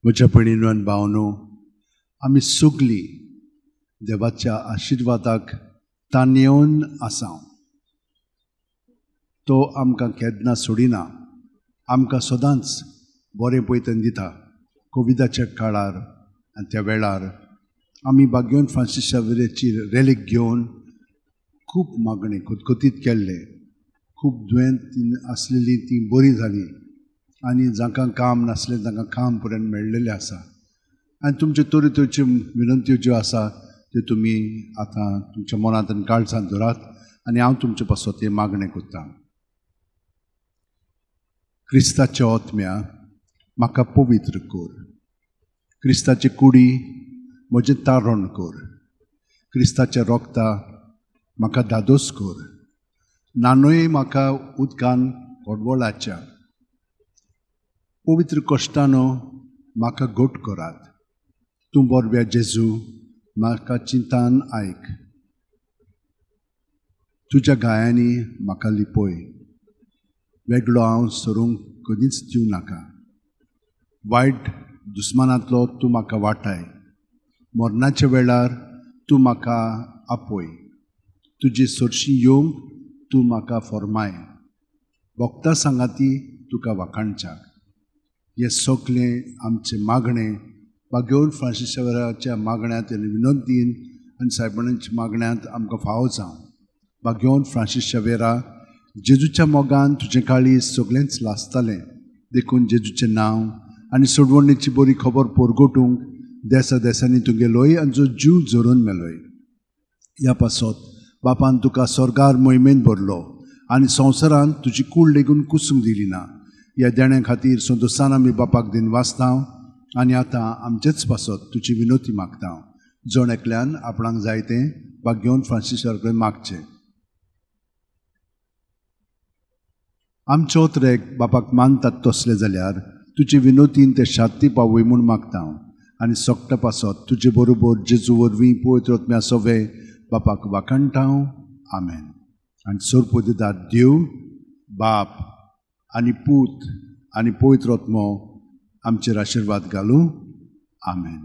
म्हज्या भयणीनो आनी भावनो, आमी सगलीं देवाच्या आशिर्वादाक ताणेवन आसा. तो आमकां केन्ना सोडिना, आमकां सदांच बरें पयतन दिता. कोविदाच्या काळार आनी त्या वेळार आमी बाग्योन फ्रांसीस शावेराची रेलीक घेवन खूब मागणें खतखतीत केल्लें. खूब दुयेंत आसलेलीं तीं बरीं जालीं आनी जांकां काम नासलें तांकां काम पर्यंत मेळ्ळेलें आसा. आनी तुमच्यो तरेतरेच्यो विनंत्यो ज्यो आसा त्यो तुमी आतां तुमच्या मनांत आनी काळजांत धरात आनी हांव तुमचे पासत हें मागणें करतां. क्रिस्ताच्या ओतम्या म्हाका पवित्र कर, क्रिस्ताची कुडी म्हजें तारण कर, क्रिस्ताच्या रोगता म्हाका धादोस कर, नानूय म्हाका उदकान कोडवळाच्या पवित्र कश्टानो म्हाका घट करात. तूं बरव्या जेजू म्हाका चिंतान आयक, तुज्या गायांनी म्हाका लिपय, वेगळो हांव सरूंक कदींच दिवं नाका. वायट दुस्मानांतलो तूं म्हाका वाटाय, मरणाच्या वेळार तूं म्हाका आपय, तुजी सरशी येवंक तूं म्हाका फॉर्माय, भोगता सांगाती तुका वाखाणच्याक. हें सगलें आमचें मागणें बागेवन फ्रांसीस शावेराच्या मागण्यांत आनी विनंतीन आनी सायबांच्या मागण्यांत आमकां फावो जावं. बागेवन फ्रांसीस शावेरा, जेजूच्या मोगान तुजें काळीज सगळेंच लासतालें, देखून जेजूचें नांव आनी सोडवणीची बरी खबर पोरगोटूंक देसा देसांनी तूं गेलोय आनी जो जीव झरोवन मेलोय. ह्या पासत बापान तुका स्वर्गार मोहिमेन भरलो आनी संवसारांत तुजी कूड लेगून कुसूंक दिली ना. ह्या देण्या खातीर संतोसान आमी बापाक दिन वाचता आनी आतां आमचेच पासत तुजी विनोती मागता. जण एकल्यान आपणाक जाय तें बागेवन फ्रांसीस कडेन मागचें. आमचो त्रेक बापाक मानतात तसले जाल्यार तुजे विनोतीन ते शांती पावय म्हूण मागता आनी सोकटा पासत तुजे बरोबर जेजू वरवीं पवित्र आत्म्या सवे बापाक वाखाणटा. आमेन. आनी सोरपोदिदार देव बाप आनी पूत आनी पवित्र आत्मो आमचेर आशिर्वाद घालूं. आमेन.